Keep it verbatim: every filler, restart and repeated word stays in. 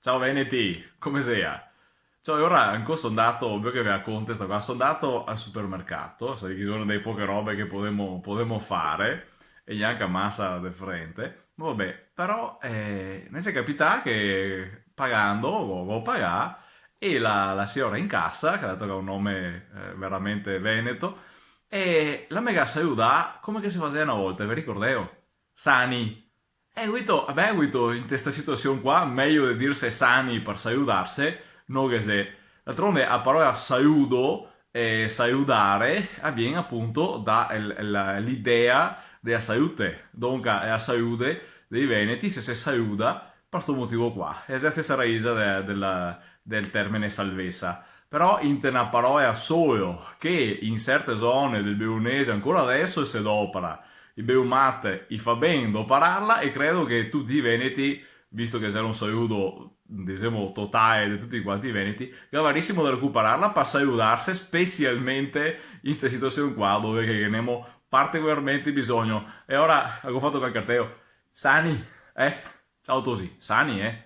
Ciao veneti, come xea? Ciò, e ora ancò so ndato, ovio che ve a conte sta qua, so ndato al supermercato, savì che xe una dele poche robe che podemo, podemo fare, e gnanca masa de frente, ma vabè, però, eh, me xe capità che pagando, go, go pagà, e la, la siora in casa, che la ga dato un nome, eh, veramente veneto, e la me ga saludà come che se fasea na volta, ve ricordeo? Sani. Eh, go dito, vabè, go dito, inte sta situasion qua, mejo de dirse sani par saludarse, no ghe xe. D'altronde, a parola saludo e saludare a vien apunto da el, el, l'idea dea salute. Donca, xe a salude dei veneti, se se saluda par sto motivo qua. E xe a stesa raise de, del, del termine salvesa. Però inte na parola sola, che in serte zone del Belunexe ancora deso se dopara, i belumati i fa ben dopararla, e credo che tuti i veneti, visto che xe un saludo, disemo, totale de tuti quanti i veneti, gavarisimo da recuperarla par saludarse, specialmente in ste situasion qua dove che ghe n'emo particolarmente bisogno. E ora, go fato qualche carteo. Sani, eh? Ciao Tosi, sani, eh?